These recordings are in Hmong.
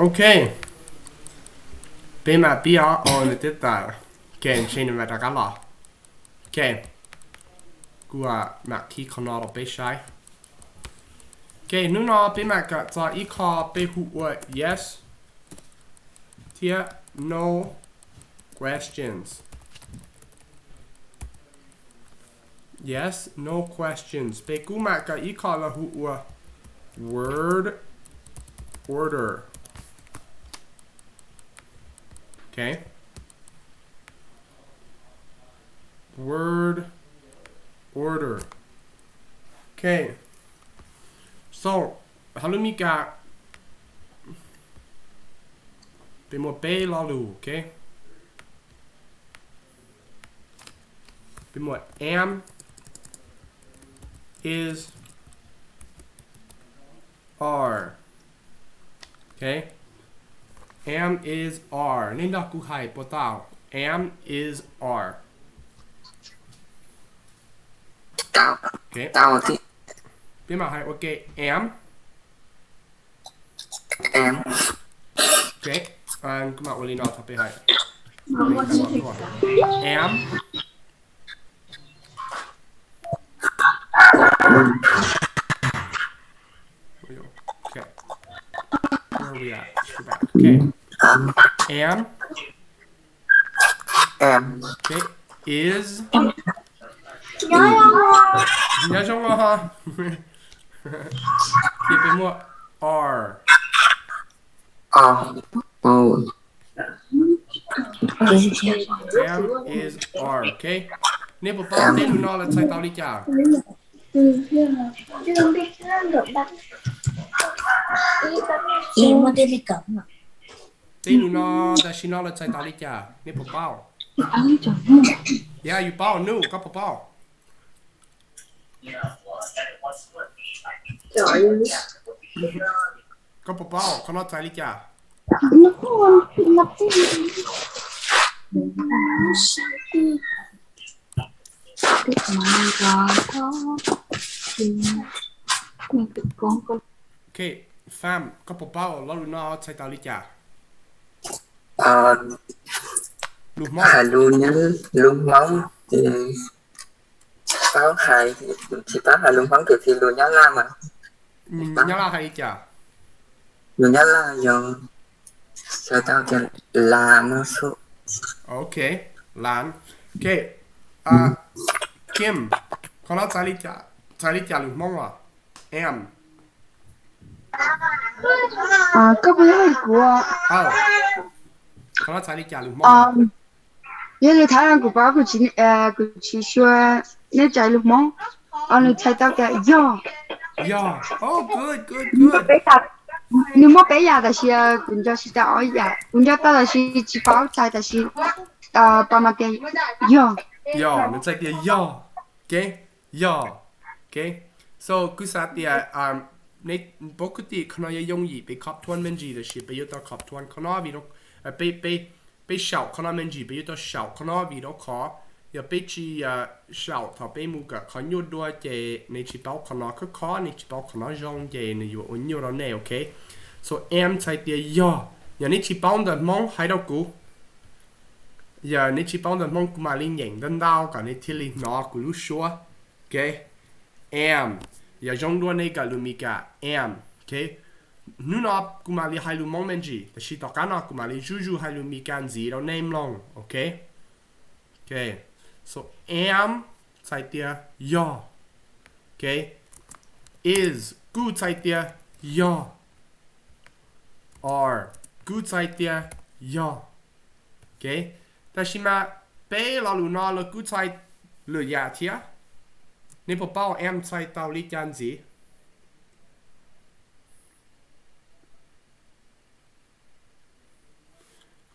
Ok, peb mam pib os. Nws twb tawm. Ok, ntshe nws mam rov qab los. Ok, kuv mam khij qhov no rau peb saib. Ok, hnub no peb mam kawm txog ib qho peb hu ua yes thiab no questions. Yes, no questions. Peb kuj mam kawm ib qho lawv hu ua word order. Ok. Word order. Ok. So, hauv lus Mis Kas, peb muaj peb lo lus, ok? Peb muaj am, is, are. Ok. Am, is, are. Nej nrog kuv hais puas tau? Am, is, are. Tau. Ok. Tau thiab. Peb mam hais ua ke. Am. Am. Ok. Kuv mam ua li no thaum peb hais. Am. Okay. Where are we at? Let's go back. Okay. Am. Am. Okay. Is. Nyob zoo os. Ces peb muaj are. Are. Oh. Am, is, are. Okay. Nej puas paub tej lus no lawv txhais tau li cas? Tej lus no tam sim no lawv txhais tau li cas? Nej puas paub? Yeah, yus paub, Nuj, koj puas paub? Koj puas paub qhov no txhais li cas? Ok, Fam, koj puas paub lo lus no txhais tau li cas? Lus Hmoob. Hais lus, lus Hmoob, paub hais, tsis paub hais lus Hmoob tiam sis lus Nyab Laj mas. Nyab Laj hais li cas? Lus Nyab Laj yog txhais tau tias las no xwb. Ok, las. Ok, Kim, qhov no txhais li cas lus Hmoob os? Am. Koj puas yog kuv? Qhov no txhais li cas lus Hmoob? Yog lus Thailand kuv paub, kuv tsis, kuv tsis sure neb txhais lus Hmoob. Nws txhais tau tias yog. Yog. Oh, good, good, good. Nws muaj peb yam tab sis kuv nco tsis tau ob yam. Kuv nco tau tab sis tsis paub txhais tab sis pa ma ke yog. Yog, nws txhais tias yog. Ok, yog. Ok, so kuv xav tias peb kwv tij qhov no yuav yooj yim peb khop thuam me ntsis tab sis peb yuav tau khop thuam qhov no vim peb, peb saum qhov no me ntsis, peb yuav tau saum qhov no vim rau qhov yog peb tsis saum thaum peb mus kawm qhov nyuaj dua ces nej tsis paub qhov no khov kho, nej tsis paub qhov no zoo ces nws yuav ua nyuaj rau nej, ok? So am txhais tias yog. Yog nej tsis paub ntawv Hmoob hais rau kuv. Yog nej tsis paub ntawv Hmoob kuv mam li nyeem ntau ntau kom nej thiaj li hnov kuv lub suab. Ok, am. Yog zoo dua nej kawm lus Mis Kas, am. Ok, hnub no kuv mam li hais lus Hmoob me ntsis tab sis tom qab no kuv mam li zuj zus hais lus Mis Kas ntxiv rau nej mloog, ok? Ok, so am txhais tias yog. Ok, is kuj txhais tias yog. Are kuj txhais tias yog. Ok, tab sis mas peb lo lus no lawv kuj txhais lwm yam thiab. Nej puas paub am txhais tau li cas ntxiv?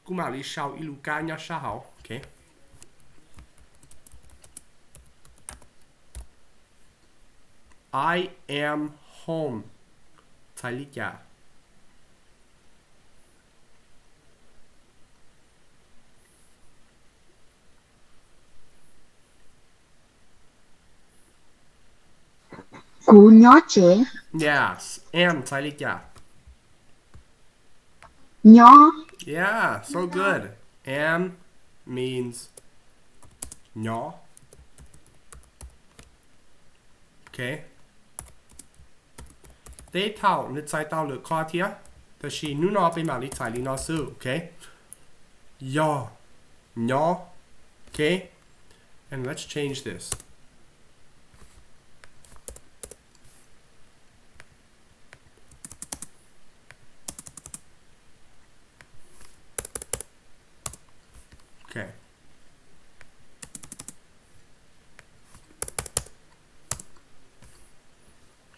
Kuv mam li sau ib lub kab nyob sab hauv, ok. I am home txhais li cas? Kuv nyob tsev. Yes, am txhais li cas? Nyob. Yeah, so good. Am means nyob. Okay. Tej thaum nws txhais tau lwm qhov thiab, tab sis hnub no peb mam li txhais li no xwb, okay? Yog, nyob, okay? And let's change this. Okay.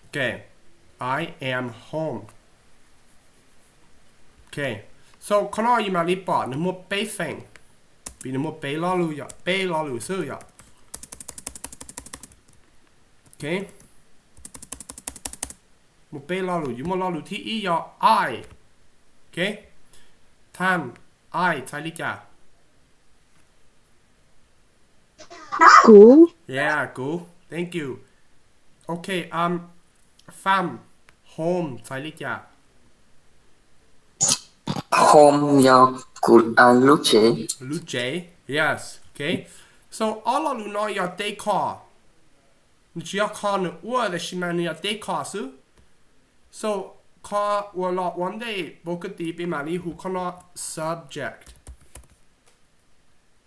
Okay, I am home. Okay, so qhov no yus mam li pom nws muaj peb feem, vim nws muaj peb lo lus yom, peb lo lus xwb yom. Okay, muaj peb lo lus, yus muaj lo lus thib ib yog I. Okay, Tham, I txhais li cas? Kuv. Yeah, kuv. Thank you. Okay, um, Fam, home txhais li cas? Home yog kuv lub tsev. Lub tsev. Yes. Okay. So ob lo lus no yog tej qho, nws tsis yog qho nws ua, tab sis mas nws yog tej qho xwb. So qhov uas los ua ntej, pov kwv tij peb mam li hu qhov no subject.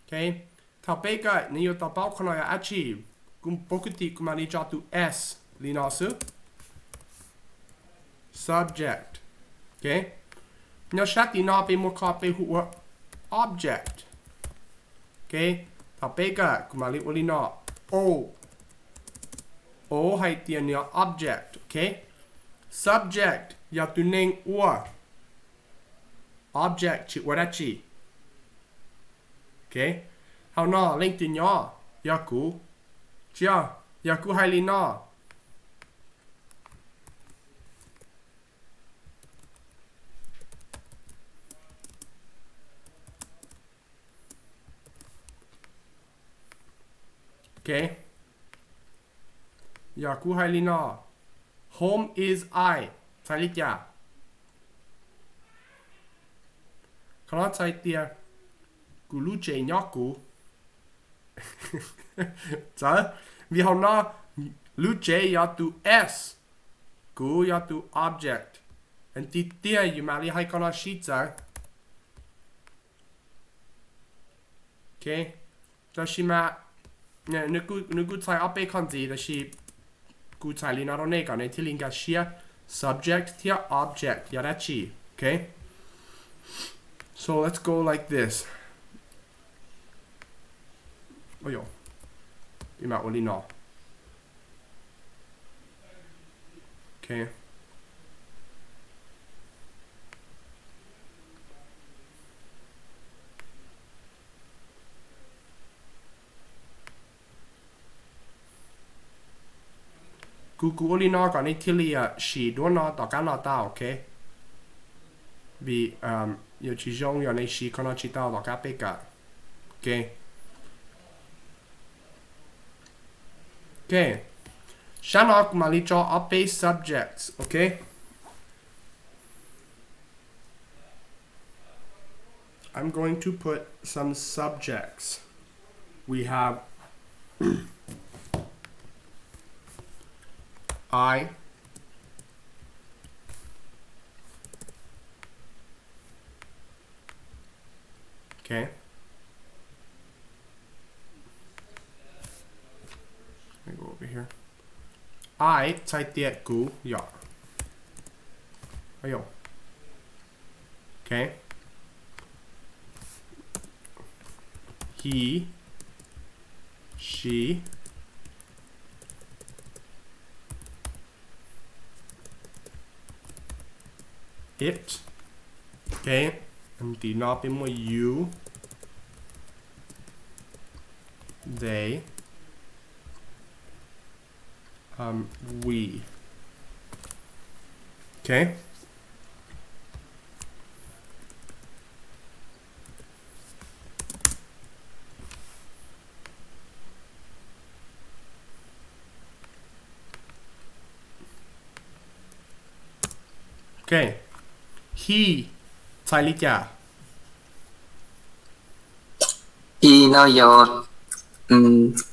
Okay. Thaum peb kawm nws yuav tau paub qhov no yog dab tsi. Kuv pov kwv tij kuv mam li tso tus s li no xwb. Subject. Okay. Nyob sab tim no peb muaj qhov peb hu ua object. Okay. Thaum peb kawm kuv mam li ua li no. O, o hais tias nws yog object. Okay. Subject yog tus neeg ua. Object tsis ua dab tsi. Okay. Hauv no leej twg nyob? Yog kuv. Tsis yog, yog kuv hais li no. Okay. Yog kuv hais li no, home is I, txhais li cas? Qhov no txhais tias kuv lub tsev nyob kuv. Txawv, vim hauv no lub tsev yog tus s, kuv yog tus object. Tiag tiag yus mam li hais qhov no sib txawv. Okay. Tab sis mas nws kuj txhais ob peb qho ntxiv, tab sis kuv txhais li no rau nej kom nej thiaj li nkag siab subject thiab object yog dab tsi. Okay. So let's go like this. Oj, peb mam ua li no. Okay. Kuv, kuv ua li no kom nej thiaj li siv duab no tom qab no tau, okay? Vim yuav tsis zoo yog nej siv qhov no tsis tau tom qab peb kawm. Okay. Okay. Sab no kuv mam li tso ob peb subjects, okay? I'm going to put some subjects. We have I. Okay. Let me go over here. I txhais tias kuv yom. Ayo. Okay. He, she, it. Okay. Tim no peb muaj you, they, um, we. Okay. Okay. He Txhais li cas? He no yog, lus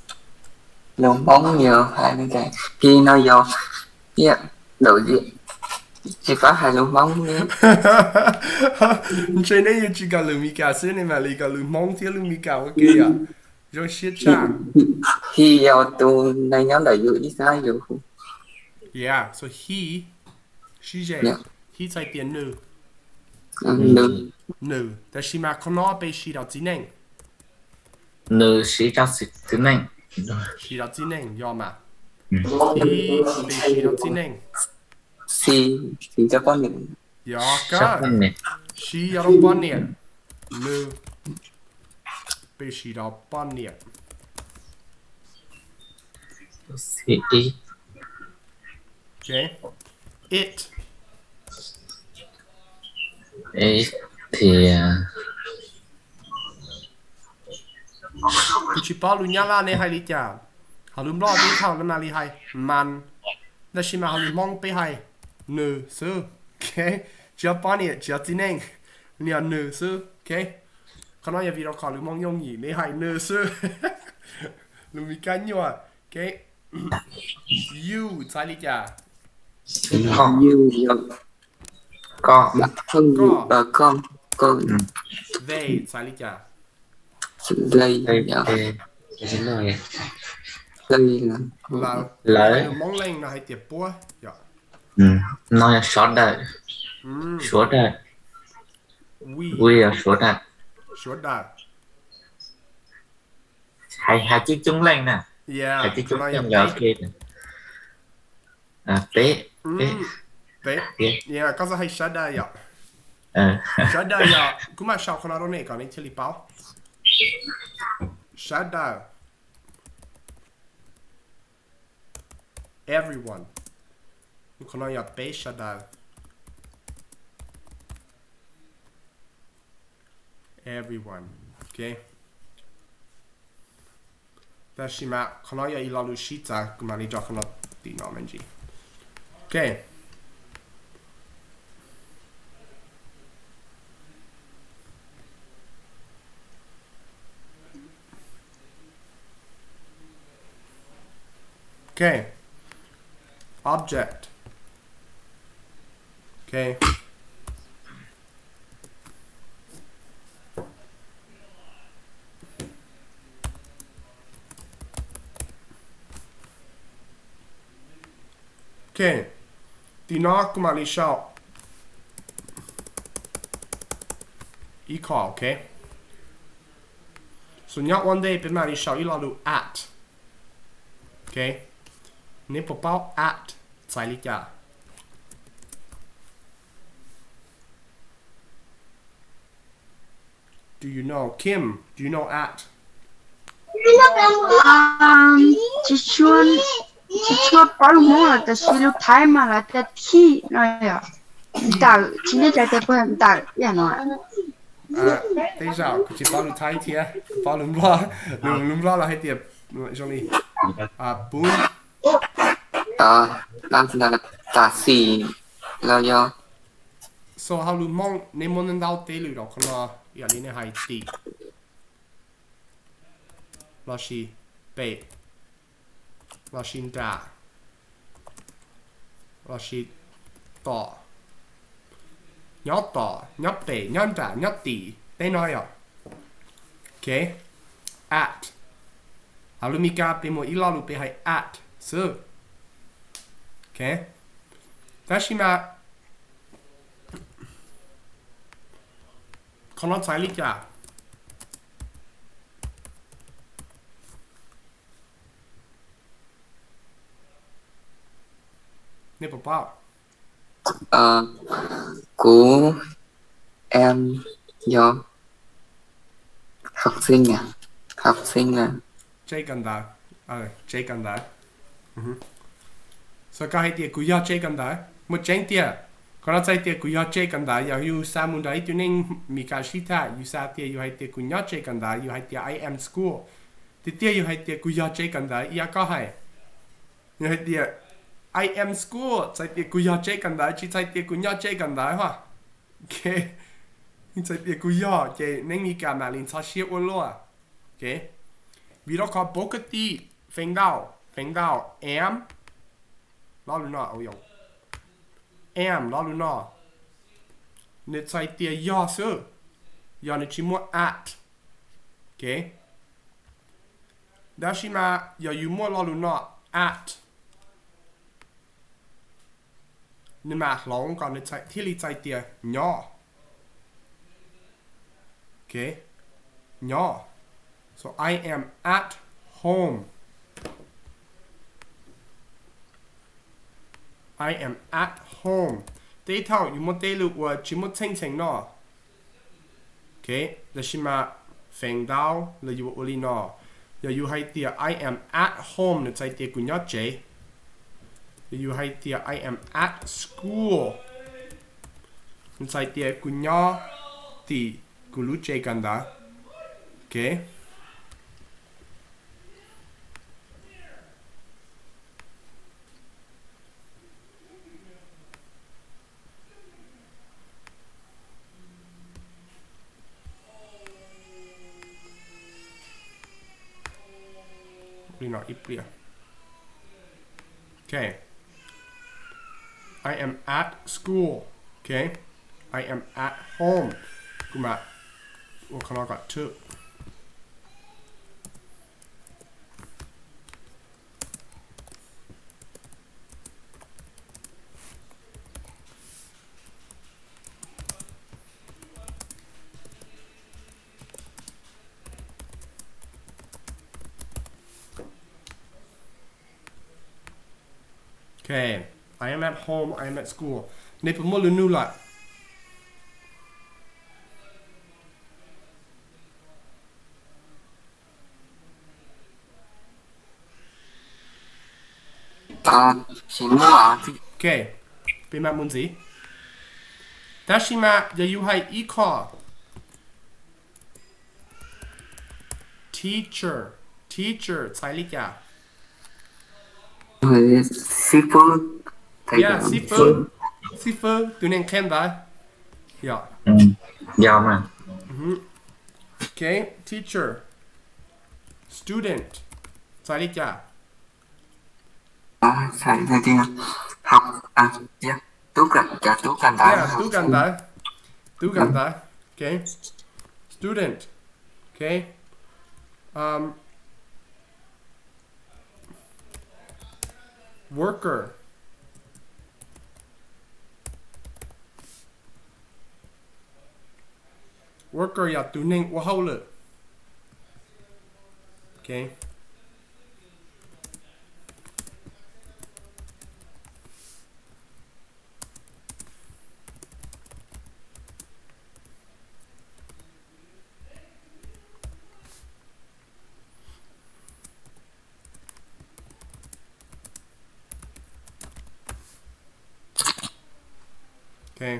Hmoob yog hais li cas? He no yog yam, tsis paub hais lus Hmoob li. Ntshe neb yuav tsis kawm lus Mis Kas xwb nej mam li kawm lus Hmoob thiab lus Mis Kas ua ke yom. Zoo siab tshaj. He yog tus neeg nyob ntawm yus ib sab yus. Yeah, so he, sib ze, he txhais tias nws, nws, tab sis mas qhov no peb siv rau txiv neej. Nws siv rau txiv neej. Siv rau txiv neej yog mas. He, peb siv rau txiv neej. Yog kab, siv yog rau poj niam. Nws, peb siv rau poj niam. It, thiab. Kuv tsis paub lus Nyab Laj nej hais li cas. Hauv lus Nplog tib thaum lawv mam li hais man, tab sis mas hauv lus Hmoob peb hais nws xwb. Tsis yog poj niam tsis yog txiv neej, nws yog nws xwb. Qhov no yog vim rau qhov lus Hmoob yooj yim nej hais nws xwb. Lus Mis Kas nyuaj. You txhais li cas? Koj, koj. They txhais li cas? Lawv, lawv, Hmoob Leej no hais tias puab yom. No yog sawv daws. Sawv daws. We, we yog sawv daws. Sawv daws. Hais, hais coob coob leej na. Hais coob coob leej yog peb. Peb, peb, peb. Koj xav hais sawv daws yom? Sawv daws yog, kuv mam sau qhov no rau nej kom nej thiaj li paub. Sawv daws. Everyone. Qhov no yog peb sawv daws. Everyone. Ok. Tab sis mas qhov no yog ib lo lus sib txawv, kuv mam li rau qhov no tim no me ntsis. Ok. Ok. Object. Ok. Ok. Tim no kuv mam li sau ib qho, ok. So nyob ua ntej peb mam li sau ib lo lus at. Ok. Neb puas paub at txhais li cas? Do you know, Kim? Do you know at? Tsis tshua, tsis tshua paub lus Hmoob los tiam sis lus Thaib mas lawv tias thij no yom. Ntawm, tsis ntev tias puas ntawm yam no. Tej zaum kuv tsis paub lus Thaib thiab, kuv paub lus Nplog, lus Nplog los hais tias zoo li pub, tam sim los yog. So hauv lus Hmoob nej muaj ntau tej lus rau qhov no, yam li nej hais tim, lossis pem, lossis nram, lossis tom, nyob tom, nyob pem, nyob nram, nyob tim, tej no yom. Ok. At. Hauv lus Mis Kas peb muaj ib lo lus peb hais at xwb. Ok. Tab sis mas qhov no txhais li cas? Nej puas paub? Kuv, em, yog học sinh à? Học sinh à? Tseg kawm ntawv. Tseg kawm ntawv. So koj hais tias kuv yog tseg kawm ntawv, muaj tseeb tiag. Qhov no txhais tias kuv yog tseg kawm ntawv, yog yus xav mus nrog ib tug neeg Mis Kas sib tham, yus xav tias yus hais tias kuv nyob tseg kawm ntawv, yus hais tias I am school. Tiag tiag yus hais tias kuv yog tseg kawm ntawv ib yam koj hais. Yus hais tias I am school txhais tias kuv yog tseg kawm ntawv, tsis txhais tias kuv nyob tseg kawm ntawv hos. Ok. Txhais tias kuv yog ces neeg Mis Kas mam li ntxhov siab ua luaj. Vim rau qhov pov ka ti feem ntau, feem ntau am, lo lus no, am lo lus no, nws txhais tias yog xwb, yog nws tsis muaj at. Tab sis mas yog yus muaj lo lus no, at, nws mam hloov kom nws thiaj li txhais tias nyob. Nyob. So I am at home. I am at home. Tej thaum yus muaj tej lus uas tsis muaj txheej txheem no. Tab sis mas feem ntau los yus ua li no. Yog yus hais tias I am at home nws txhais tias kuv nyob tsev. Yog yus hais tias I am at school nws txhais tias kuv nyob tim kuv lub tsev kawm ntawv. Li no ib pliag. I am at school. I am at home. Kuv mam ua qhov no kom thwj. Okay, I am at home, I am at school. Nej puas muaj lus nug lawm? Okay, peb mam mus ntxiv. Tab sis mas yog yus hais ib qho, teacher, teacher txhais li cas? Xib fwb. Xib fwb, xib fwb, tus neeg qhia ntawv. Yog. Okay, teacher. Student txhais li cas? Tub kawm ntawv. Tub kawm ntawv. Okay. Student. Okay. Um, worker. Worker yog tus neeg ua hauj lwm. Okay. Okay.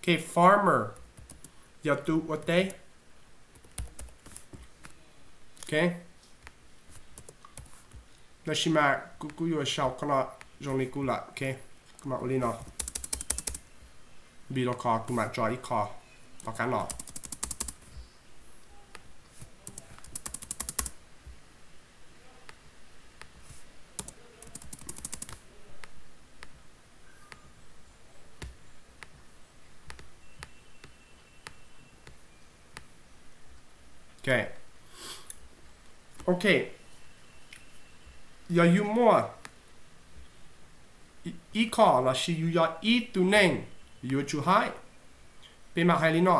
Okay, farmer yog tus ua teb. Okay. Tab sis mas kuv kuj yuav sau qhov no zoo li kuv lawm. Okay, kuv mam ua li no. Vim rau qhov kuv mam tso ib qho tom qab no. Okay. Okay. Yog yus muaj ib qho lossis yus yog ib tug neeg yuav tsum hais, peb mam hais li no.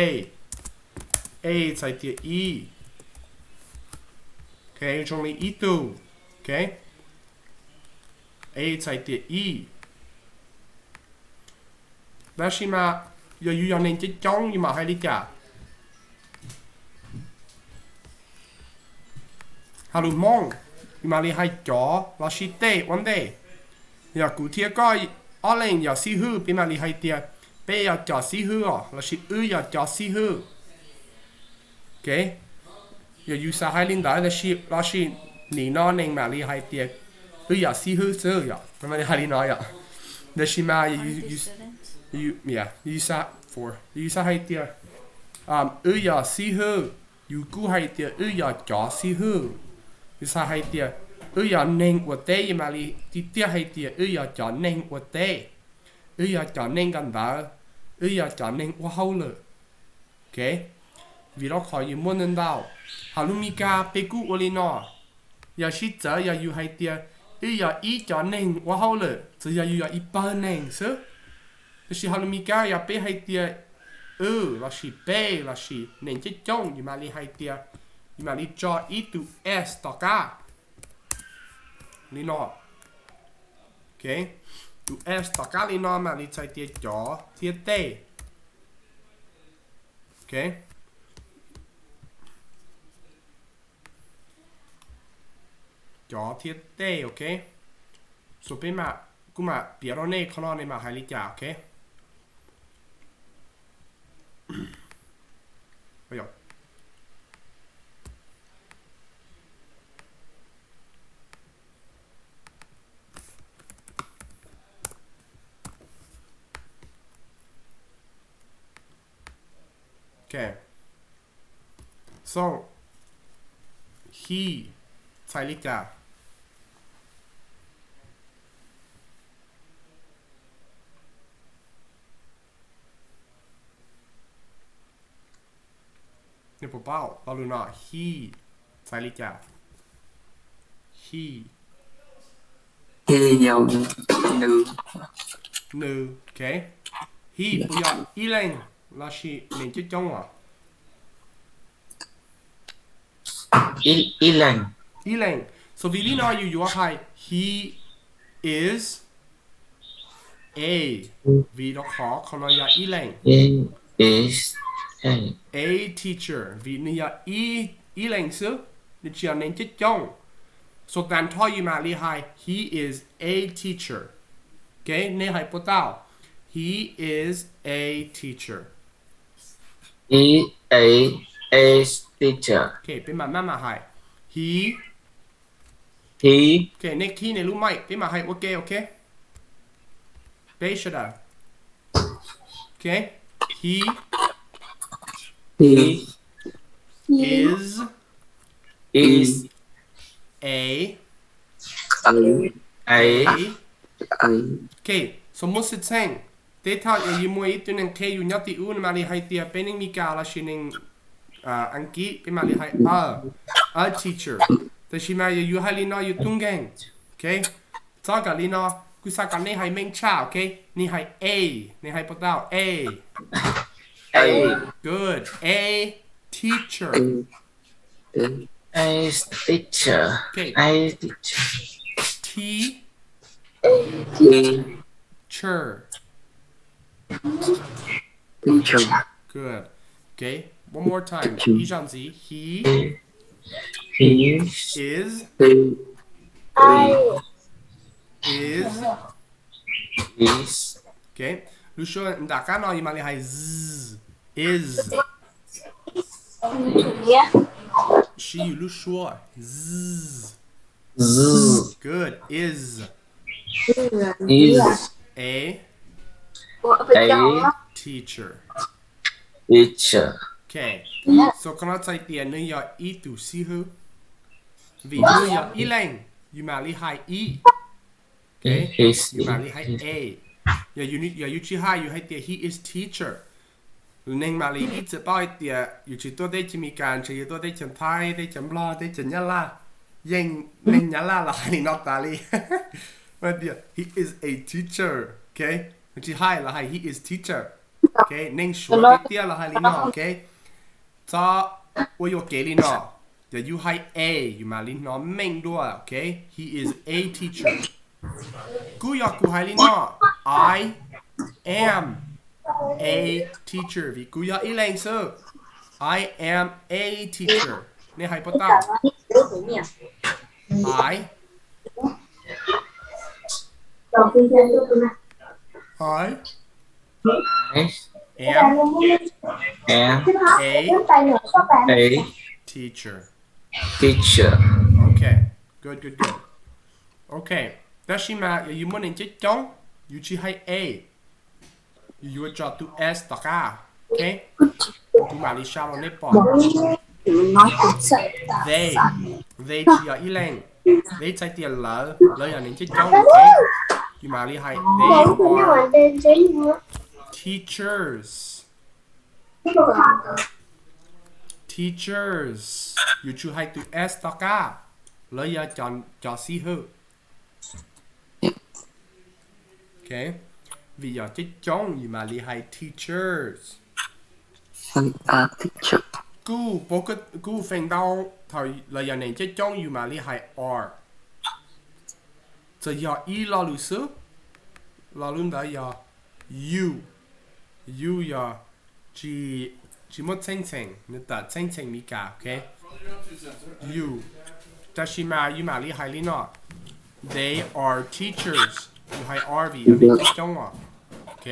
A, A txhais tias ib. Okay, zoo li ib tug. Okay. A txhais tias ib. Tab sis mas yog yus yog neeg coob coob yus mam hais li cas? Hais lus Hmoob, yus mam li hais cov lossis tej ua ntej. Yog kuv thiab koj ob leeg yog xib hwb, peb mam li hais tias peb yog cov xib hwb os, lossis wb yog cov xib hwb. Okay. Yog yus xav hais li ntawd, tab sis lossis Nim no neeg mam li hais tias wb yog xib hwb xwb yom, mam li hais li no yom. Tab sis mas yus xav hais tias wb yog xib hwb, yus kuj hais tias wb yog cov xib hwb. Yus xav hais tias wb yog neeg ua teb, yus mam li tiag tiag hais tias wb yog cov neeg ua teb, wb yog cov neeg kawm ntawv, wb yog cov neeg ua hauj lwm. Vim rau qhov yus muaj ntau ntau. Hauv lus Mis Kas peb kuj ua li no. Yog sib txawv yog yus hais tias wb yog ib cov neeg ua hauj lwm, txawm yog yus yog ib pawg neeg xwb. Tab sis hauv lus Mis Kas yog peb hais tias wb lossis peb lossis neeg coob coob, yus mam li hais tias, yus mam li tso ib tug s tom qab li no. Tus s tom qab li no mam li txhais tias cov thiab tej. Cov thiab tej, ok. So peb mam, kuv mam piav rau nej qhov no nej mam hais li cas, ok. Ok. So he txhais li cas? Neb puas paub lo lus no, he txhais li cas? He. He yog nws. Nws, ok. He puas yog ib leeg lossis neeg coob coob os? Ib, ib leeg. Ib leeg. So vim li no yus yuav hais he is a, vim rau qhov qhov no yog ib leeg. He is a. A teacher, vim nws yog ib, ib leeg xwb, nws tsis yog neeg coob coob. So tag nrho yus mam li hais he is a teacher. Ok, nej hais puas tau? He is a teacher. He a, a teacher. Ok, peb mam maj mam hais. He. He. Ok, nej khib nej lub mic, peb mam hais ua ke, ok? Peb sawv daws. Ok. He. He. Is. Is. A. A. A. A. Ok, so muaj xwm txheej. Tej thaum yog yus muaj ib tug neeg qhia yus nyob tim ub, nws mam li hais tias peb neeg Mis Kas lossis neeg Askiv, peb mam li hais a, a teacher. Tab sis mas yog yus hais li no yus tub nkeeg. Ok, txhob kawm li no, kuv xav kom nej hais meej tshaj, ok? Nej hais a, nej hais puas tau? A. A. Good. A teacher. A teacher. Ok. A teacher. T. T. Teacher. Teacher. Good. Ok. One more time. Teacher. Ib zaug ntxiv. He. He. Is. He. Is. Is. Ok. Lub suab nram qab no yus mam li hais z. Is. Siv yus lub suab. Z. Z. Good. Is. Is. A. A. Teacher. Teacher. Ok. So qhov no txhais tias nws yog ib tug xib hwb. Vim nws yog ib leeg, yus mam li hais ib. Ok. Yus mam li hais a. Yog yus tsis hais, yus hais tias he is teacher, neeg mam li ib txwm paub hais tias yus tsis tuaj teb chaws Amelikas, ntshe yus tuaj teb chaws Thaib, teb chaws Nplog, teb chaws Nyab Laj. Yeej neeg Nyab Laj los hais li no tas li. Tias he is a teacher, ok. Tsis hais los hais he is teacher. Ok, neeg Suav tiag tiag los hais li no, ok. Txhob ua yuam kev li no. Yog yus hais a, yus mam li hnov meej dua, ok. He is a teacher. Kuj yog kuv hais li no, I am a teacher, vim kuv yog ib leeg xwb. I am a teacher. Nej hais puas tau? I, I I am am a a teacher. Teacher. Ok. Good, good, good. Ok, tab sis mas yog yus muaj neeg coob coob, yus tsis hais a, yus yuav tso tus s tom qab. Ok, kuv mam li sau rau nej pom. They, they tsis yog ib leeg. They txhais tias lawv, lawv yog neeg coob coob, ok. Yus mam li hais they are teachers. Teachers, yus tsum hais tus s tom qab, lawv yog cov xib hwb. Ok, vim yog coob coob yus mam li hais teachers. Kuj, kuj feem ntau thaum lawv yog neeg coob coob yus mam li hais are. Txawm yog ib lo lus xwb, lo lus ntawd yog you. You yog tsis, tsis muaj txheej txheem, nws tawm txheej txheem Mis Kas, ok. You, tab sis mas yus mam li hais li no: They are teachers. Yus hais are vim yog neeg coob coob os. Ok,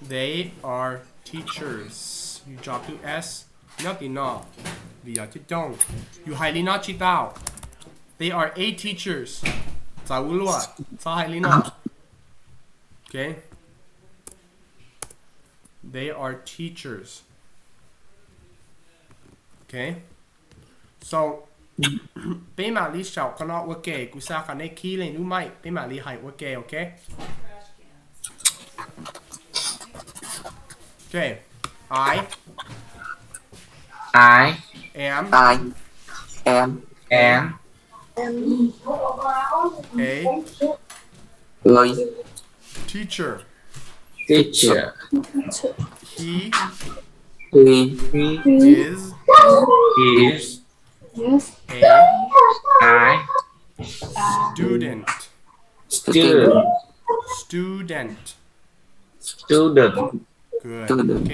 they are teachers. Yus tso tus s nyob tim no vim yog coob coob. Yus hais li no tsis tau. They are a teachers. Txawv ua luaj, txhob hais li no. Ok, they are teachers. Ok, so peb mam li sau qhov no ua ke, kuv xav kom nej khib leej lub mic, peb mam li hais ua ke, ok. Ok, I I am I am a a teacher. Teacher. He He is is a I student. Student. Student. Student. Good. Ok,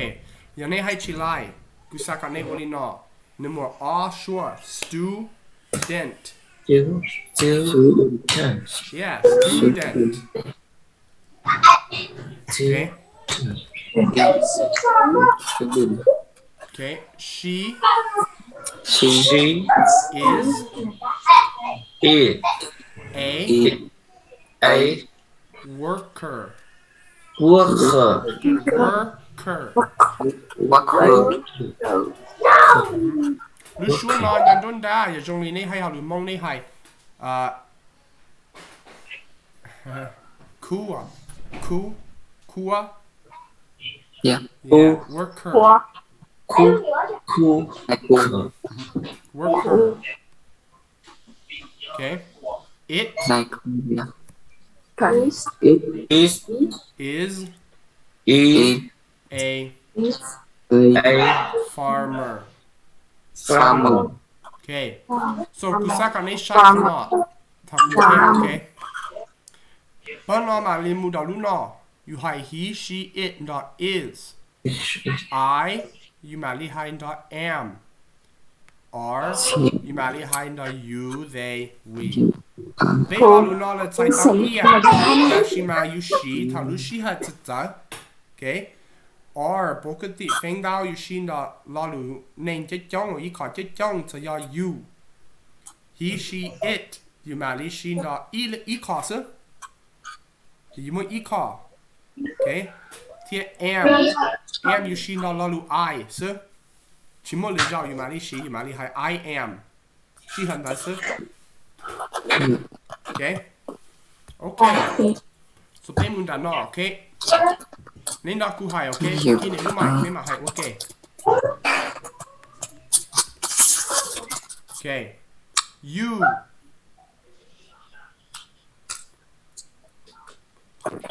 yog nej hais tsis laij, kuv xav kom nej ua li no. Nws muaj ob suab, student. Student. Yeah, student. Ok. Ok, she She is is a a worker. Worker. Worker. Worker. Lub suab no nyob nruab nrab, yog zoo li nej hais hauv lus Hmoob nej hais, ah, khub, khub, khub. Yeah. Yeah, worker. Khub. Khub. Khub. Worker. Okay. It Nai khub. It is is a a farmer. Farmer. Okay. So kuv xav kom nej saib qhov no. Thaum kuv qhia, okay. Pab no mam li mus rau lub no. Yus hais he, she, it nrog is. I, yus mam li hais nrog am. Are, yus mam li hais nrog you, they, we. Peb lo lus no lawv txhais tau ib yam, tab sis mas yus siv thaum lub sij hawm txawv txawv. Okay. Are, pov kws tim feeb ntau yus siv nrog lo lus neeg coob coob, ib qho coob coob txawm yog you. He, she, it, yus mam li siv nrog ib, ib qho xwb. Yus muaj ib qho. Okay. Thiab am, am yus siv nrog lo lus I xwb. Tsis muaj lwm zaus yus mam li siv, yus mam li hais I am. Sij hawm ntawd xwb. Okay. Okay. So peb mus nram no, okay. Neb nrog kuv hais, okay. Kib neb lub mic, neb mam hais, okay. Okay. You.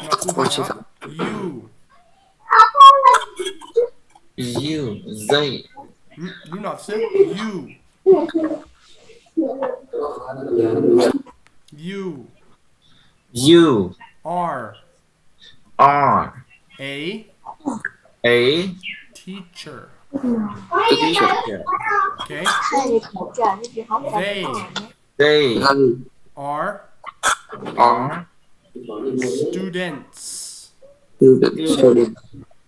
Nrog kuv hais, you. You. They. Lub no xwb, you. You. You. Are. Are. A. A. Teacher. Teacher. Okay. They. They. Are. Are. Students. Student.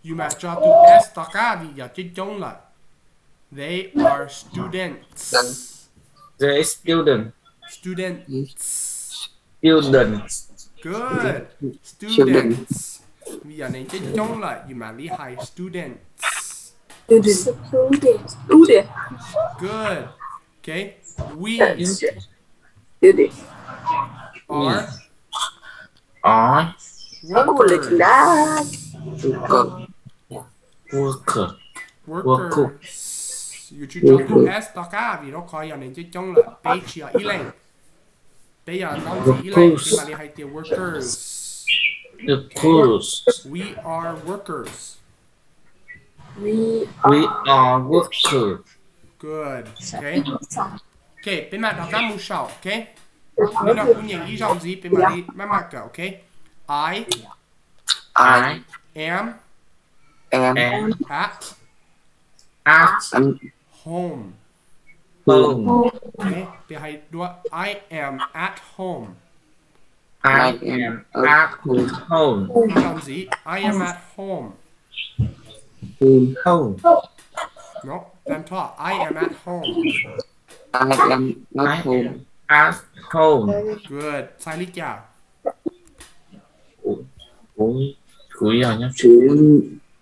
Yus mam tso tus s tom qab vim yog coob coob lawm. They are students. They student. Students. Students. Good. Students. Vim yog neeg coob coob lawm yus mam li hais students. Good. Okay. We are, are workers. Worker. Worker. Workers. Yus tsis tso tus s rov qab vim rau qhov yog neeg coob coob lawm, peb tsis yog ib leeg. Peb yog ntaub ntxiv ib leeg, peb mam li hais tias workers. Workers. We are workers. We are workers. Good. Okay. Okay, peb mam rov qab mus saum, okay? Hnub no kuv nyeem ib zaug ntxiv peb mam li maj maj kawm, okay? I I am am at at home. Home. Okay, peb hais dua, I am at home. I am at home. Ib zaug ntxiv, I am at home. Home. No, tag nrho, I am at home. I am at home. At home. Good. Txhais li cas? Kuv, kuv yog nyob tsev.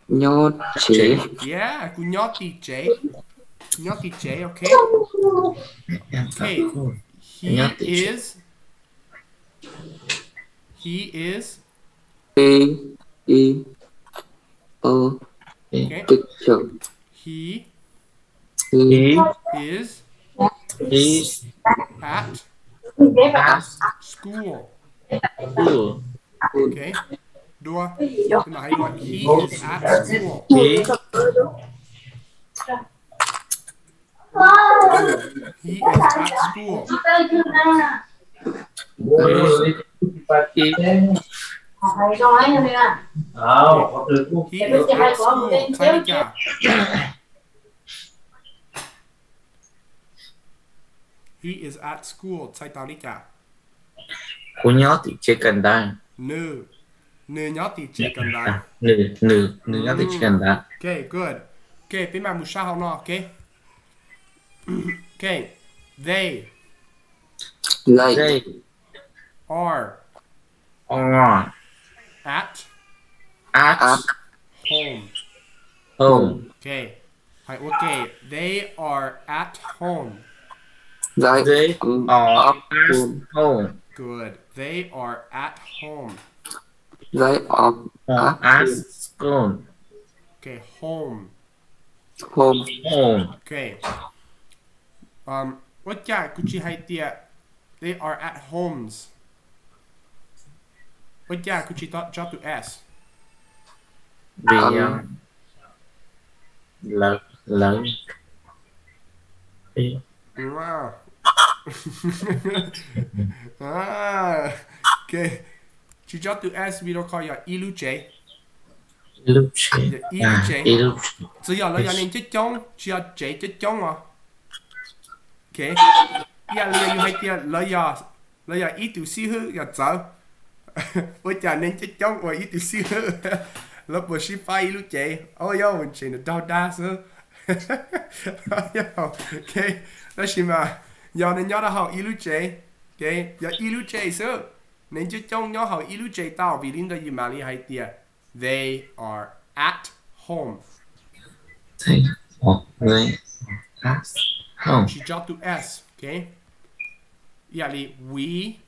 Nyob tsev. Yeah, kuv nyob tim tsev. Nyob tim tsev, okay? Okay. He is, he is, he is, uh, okay. He He is is at at school. School. Okay. Dua. Tus no hais dua. He is at school. He He is at school. He is at school. Txhais li cas? He is at school. Txhais tau li cas? Kuv nyob tim tsev kawm ntawv. Nws, nws nyob tim tsev kawm ntawv. Nws, nws, nws nyob tim tsev kawm ntawv. Okay, good. Okay, peb mam mus sab hauv no, okay? Okay. They They are are at at home. Home. Okay. Hais ua ke. They are at home. They are at home. Good. They are at home. They are at school. Okay, home. Home. Home. Okay. Um, ua cas kuv tsis hais tias they are at homes? Ua cas kuv tsis tso tus s? Vim lawv, lawv. Wow. Ah, okay. Tsis tso tus s vim rau qhov yog ib lub tsev. Ib lub tsev. Yog ib lub tsev. Ib lub tsev. Txawm yog lawv yog neeg coob coob, tsis yog tsev coob coob os. Okay. Ib yam li yus hais tias lawv yog, lawv yog ib tug xib hwb yog txawv. Ua cas neeg coob coob ua ib tug xib hwb? Lawv puas sib faib ib lub tsev? Au yau, tseem nws raug dag xwb. Okay. Tab sis mas yog nws nyob rau hauv ib lub tsev, okay, yog ib lub tsev xwb, neeg coob coob nyob hauv ib lub tsev tau, vim li ntawd yus mam li hais tias they are at home. They are, they are at home. Tsis tso tus s, okay? Ib yam li we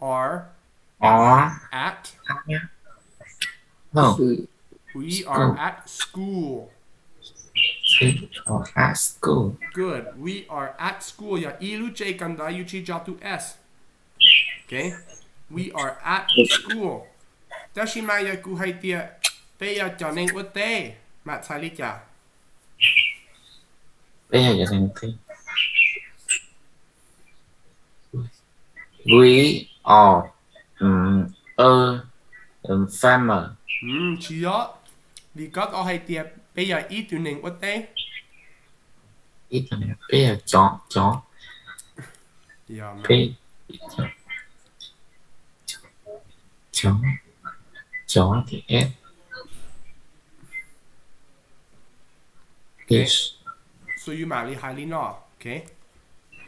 are Are at, at home. We are at school. We are at school. Good. We are at school. Yog ib lub tsev kawm ntawv, yus tsis tso tus s. Okay. We are at school. Tab sis mas yog kuv hais tias peb yog cov neeg ua teb, mam txhais li cas? Peb yog cov neeg ua teb. We are, um, a, um, farmer. Mm, tsis yog, vim koj tau hais tias peb yog ib tug neeg ua teb. Ib tug neeg, peb yog cov, cov. Yog mas. Peb, cov, cov, cov, s. Okay. So yus mam li hais li no, okay?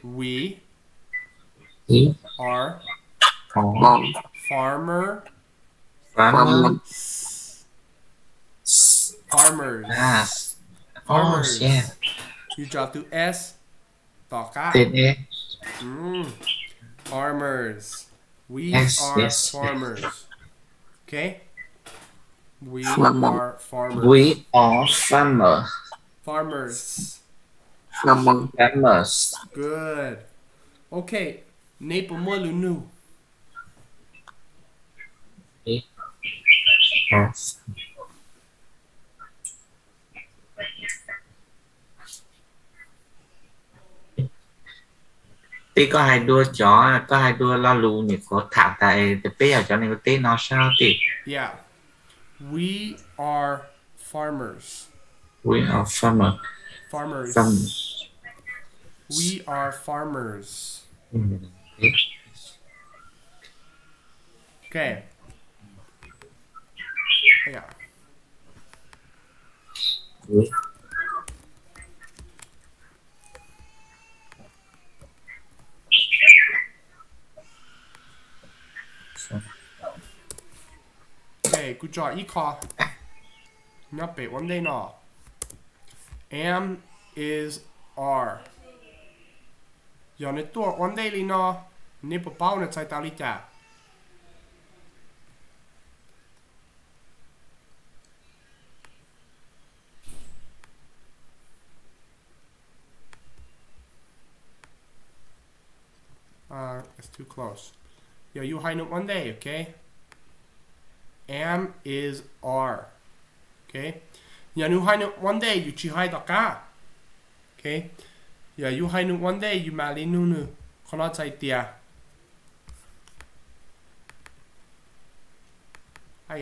We are farmer. Farmers. Farmers. You drop tus S. Tom qab. Farmers. We are farmers. Okay. We are farmers. We are farmer. Farmers. Farmers. Good. Okay. Neb puas muaj lus nug? Peb koj hais dua cov, koj hais dua lo lus nyuam qhuav tham tas es peb yog cov neeg ua teb no sab teb. Yeah. We are farmers. We are farmer. Farmers. Farmers. We are farmers. Okay. Okay, kuv tso ib qho nyob pem ua ntej no. Am, is, are. Yog nws tuaj ua ntej li no, neb puas paub nws txhais tau li cas? It's too close. Yog yus hais nws ua ntej, okay? Am, is, are. Okay? Yog nws hais nws ua ntej, yus tsis hais tom qab. Okay? Yog yus hais nws ua ntej, yus mam li nug nws. Qhov no txhais tias, qhov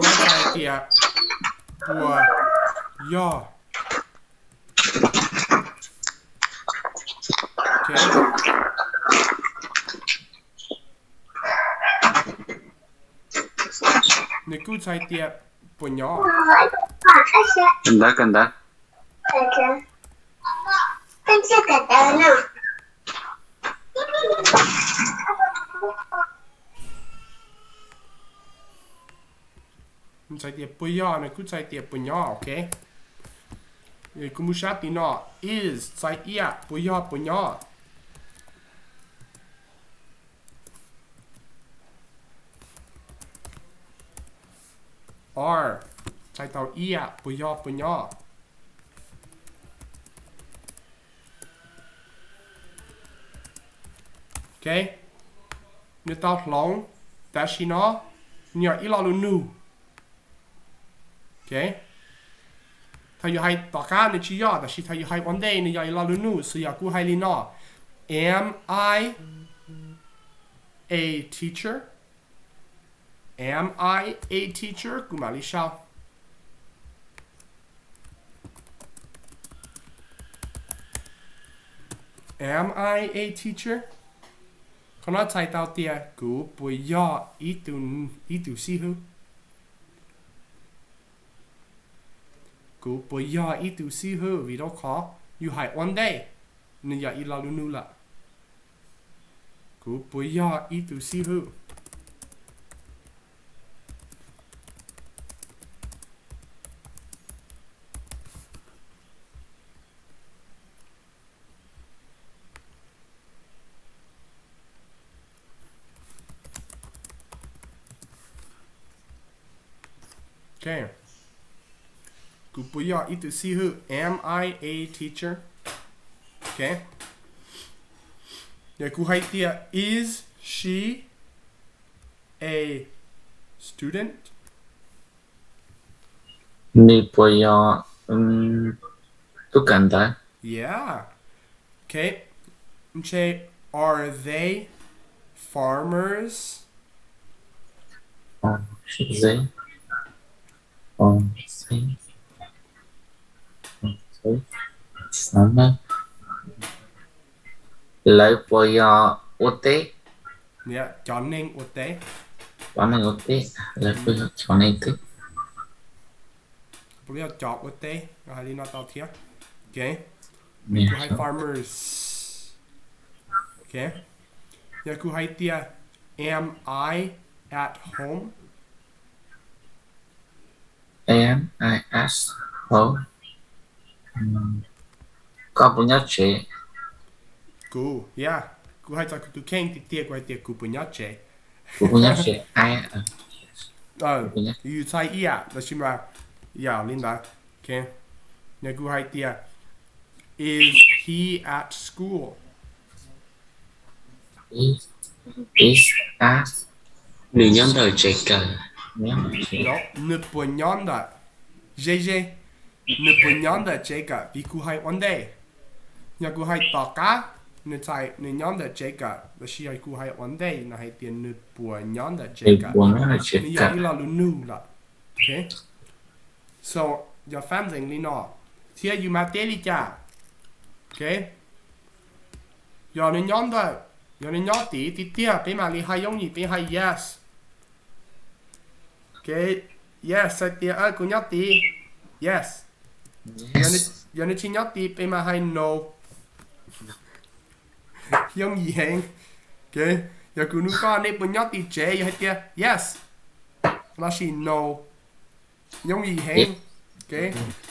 no txhais tias puas yog. Okay. Nws kuj txhais tias puas nyob. Kawm ntawv, kawm ntawv. Txhais tias puas yog, nws kuj txhais tias puas nyob, okay? Kuv mus sab tim no, is txhais tias puas yog puas nyob. Are txhais tau tias puas yog puas nyob. Okay, nws tau hloov, tam sim no nws yog ib lo lus nug. Okay, thaum yus hais tom qab nws tsis yog, tab sis thaum yus hais ua ntej nws yog ib lo lus nug, xws yog kuv hais li no, am I a teacher? Am I a teacher? Kuv mam li sau. Am I a teacher? Qhov no txhais tau tias kuv puas yog ib tug xib hwb? Kuv puas yog ib tug xib hwb? Vim rau qhov yus hais ua ntej, nws yog ib lo lus nug lawm. Kuv puas yog ib tug xib hwb? Okay. Kuv puas yog ib tug xib hwb? Am I a teacher? Okay. Yog kuv hais tias, is she a student? Nws puas yog tub kawm ntawv? Yeah. Okay. Ntshe, are they farmers? Are they, are they farmers? Lawv puas yog ua teb? Cov neeg ua teb. Cov neeg ua teb, lawv puas yog cov neeg teb? Kuv yog cov ua teb, hais li no tau thiab. Ok, kuv hais farmers. Ok, yog kuv hais tias, am I at home? Am I at home? Koj puas nyob tsev? Kuv, yeah, kuv hais txog kuv tus kheej tiag tiag, kuv hais tias kuv puas nyob tsev. Kuv puas nyob tsev? I, yus txhais ib yam los sis mas yam li ntawd. Ok, yog kuv hais tias, is he at school? Is, is at, nws nyob ntawm tsev kawm. No, nws puas nyob ntawm, ze ze, nws puas nyob ntawm tsev kawm? Vim kuv hais ua ntej. Yog kuv hais tom qab, nws txhais nws nyob ntawm tsev kawm, los sis yog kuv hais ua ntej no hais tias nws puas nyob ntawm tsev kawm, nws yog ib lo lus nug lawm. Ok, so yog fab ntxeev li no, thiab yus mas teb li cas? Ok, yog nws nyob ntawm, yog nws nyob tid tiag tiag, peb mam li hais yooj yim, peb hais yes. Ok, yes, hais tias kuv nyob tid. Yes. Yog nws tsis nyob tid, peb mam hais no. Yooj yim heev. Ok, yog kuv nug koj nej puas nyob tim tsev, yog hais tias yes los sis no, yooj yim heev. Ok,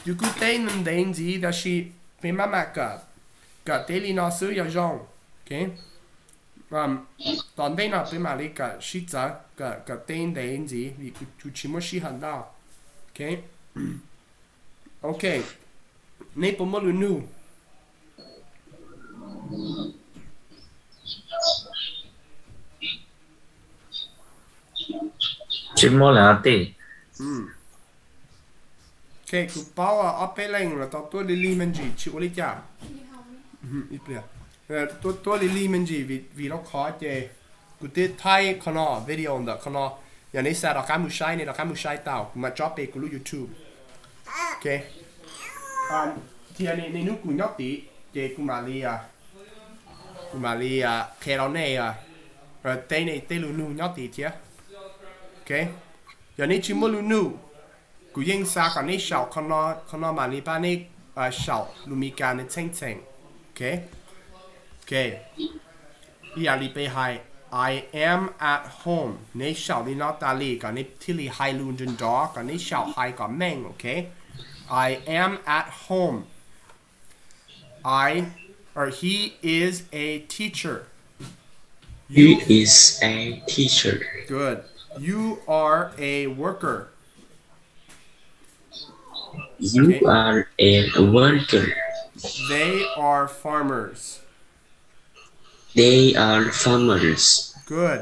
yus kuj teb ntev ntxiv, tab sis peb maj mam kawm, kawm teb li no xwb yog zoo. Ok, tom ntej no peb mam li kawm sib txawv, kawm, kawm teb ntev ntxiv vim kuv tsis muaj sij hawm ntau. Ok, ok, nej puas muaj lus nug? Tsis muaj lawm os tij. Ok, kuv paub ob peb leej los tau tuaj lig lig me ntsis, tsis ua li cas. Tuaj, tuaj lig lig me ntsis vim, vim rau qhov ces kuv twb thaij qhov no, video ntawm qhov no. Yog nej xav rov qab mus saib, nej rov qab mus saib tau, kuv mam tso pem kuv lub YouTube. Ok, thiab nej hnub kuv nyob tid ces kuv mam li, kuv mam li qhia rau nej, teb nej tej lus nug nyob tid thiab. Ok, yog nej tsis muaj lus nug, kuv yeej xav kom nej saum qhov no, qhov no mam li pab nej saum lus Mis Kas nws txheej txheem. Ok, ok, ib yam li peb hais I am at home, nej saum li no tas li kom nej thiaj li hais lus nrov nrov, kom nej saum hais kom meej. Ok, I am at home. I, or he is a teacher. He is a teacher. Good. You are a worker. You are a worker. They are farmers. They are farmers. Good.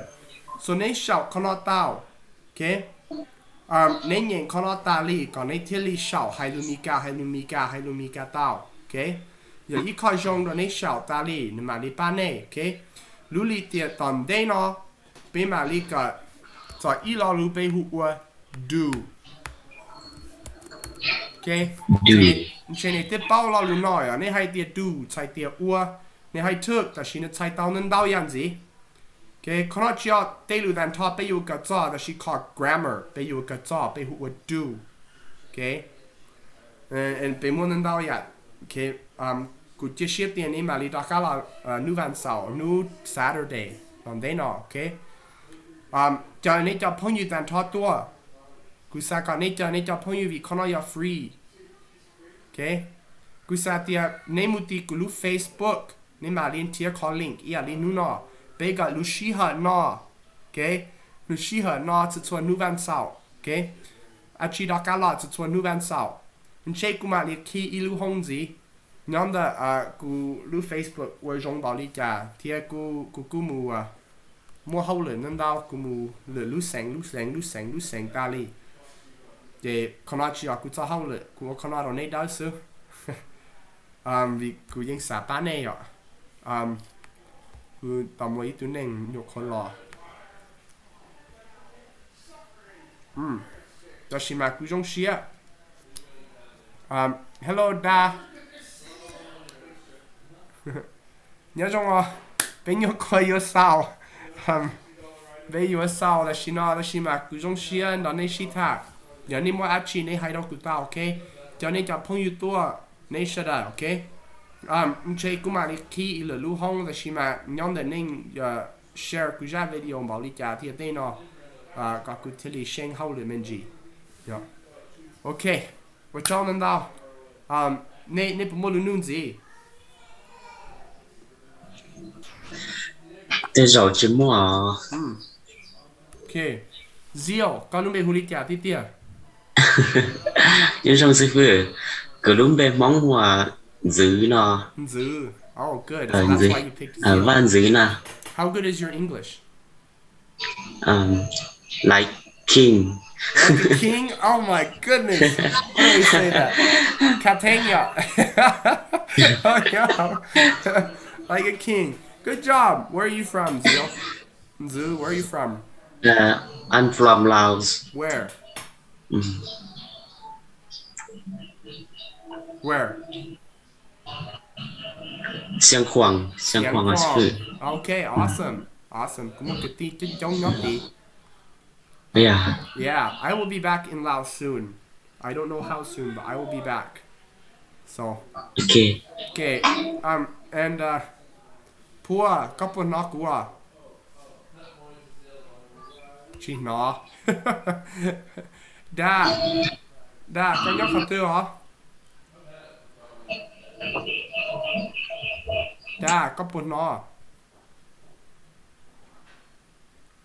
So nej saum qhov no tau. Ok, neb nyeem qhov no tas li kom neb thiaj li saum hais lus Mis Kas, hais lus Mis Kas, hais lus Mis Kas tau. Ok, yog ib qho zoo rau neb saum tas li, nws mam li pab nej. Ok, lub lim tiam tom ntej no peb mam li kawm txog ib lo lus peb hu ua do. Ok, ntshe nej twb paub lo lus no yom, nej hais tias do txhais tias ua, nej hais took tab sis nws txhais tau ntau ntau yam ntxiv. Ok, qhov no tsis yog tej lus tag nrho peb yuav kawm txog, tab sis qhov grammar peb yuav kawm txog peb hu ua do. Ok, peb muaj ntau ntau yam. Ok, kuv cia siab tias nej mam li rov qab los hnub vas xaum, hnub Saturday tom ntej no. Ok, caw nej cov phooj ywg tag nrho tuaj. Kuv xav kom nej caw nej cov phooj ywg vim qhov no yog free. Ok, kuv xav tias neb mus tim kuv lub Facebook, neb mam li nrhiav qhov link ib yam li hnub no, peb kawm lub sij hawm no. Ok, lub sij hawm no txhua txhua hnub vas xaum. Ok, a tsis rov qab los txhua txhua hnub vas xaum, ntshe kuv mam li khi ib lub hoob ntxiv nyob ntawm kuv lub Facebook ua zoo npaum li cas thiab kuv kuj mus muaj hauj lwm ntau ntau, kuv mus lwm lub xeev lub xeev lub xeev lub xeev tas li. Ces qhov no tsis yog kuv txoj hauj lwm, kuv ua qhov no rau nej dawb xwb. Vim kuv yeej xav pab nej os. Kuv tau muaj ib tug neeg nyuam qhuav los, tab sis mas kuv zoo siab. Hello dad. Nyob zoo os. Peb nyuam qhuav yuav xaus, peb yuav xaus tam sim no tab sis mas kuv zoo siab nrog nej sib tham. Yog nej muaj dab tsi nej hais rau kuv tau, ok? Cov nej cov phooj ywg tuaj, nej sawv daws, ok? Ntshe kuv mam li qhib ib lwm lub hoob tab sis mas nyob ntawm nej share kuv zaj video npaum li cas thiab tej no, kom kuv thiaj li seev hauj lwm me ntsis. Ok, ua tsaug ntau ntau. Nej puas muaj lus nug ntxiv? Tej zaum tsis muaj. Ok, Zio, koj lub npe hu li cas tiag tiag? Nyob zoo xib fwb, kuv lub npe Hmoob hu ua Ntxwv no. Ntxwv. Oh, good. So that's why you picked Zio. Vaj Ntxwv na. How good is your English? Um, like king. Like a king? Oh my goodness. How do we say that? Catania. Oh, yeah. Like a king. Good job. Where are you from, Zio? Ntxwv, where are you from? Uh, I'm from Laos. Where? Mm. Where? Siang Khuang, Siang Khuang. Okay, awesome. Awesome. Kuv muaj kwv tij coob coob nyob tid. Yeah. Yeah, I will be back in Laos soon. I don't know how soon, but I will be back. So, okay. Okay, um, and, uh, Phua, koj puas hnov kuv? Tsis hnov. Dag, Dag, koj nyob qhov twg os? Dag, koj puas hnov?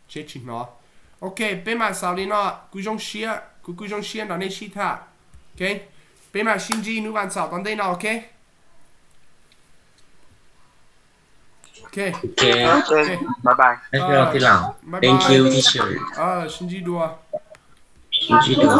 Seb tsis hnov. Ok, peb mam xaus li no. Kuv zoo siab, kuv kuj zoo siab nrog nej sib tham. Ok, peb mam sib ntsib hnub vas xaum tom ntej no, ok? Ok. Ok. Ok. Bye bye. Thank you, teacher. Sib ntsib dua. Sib ntsib dua.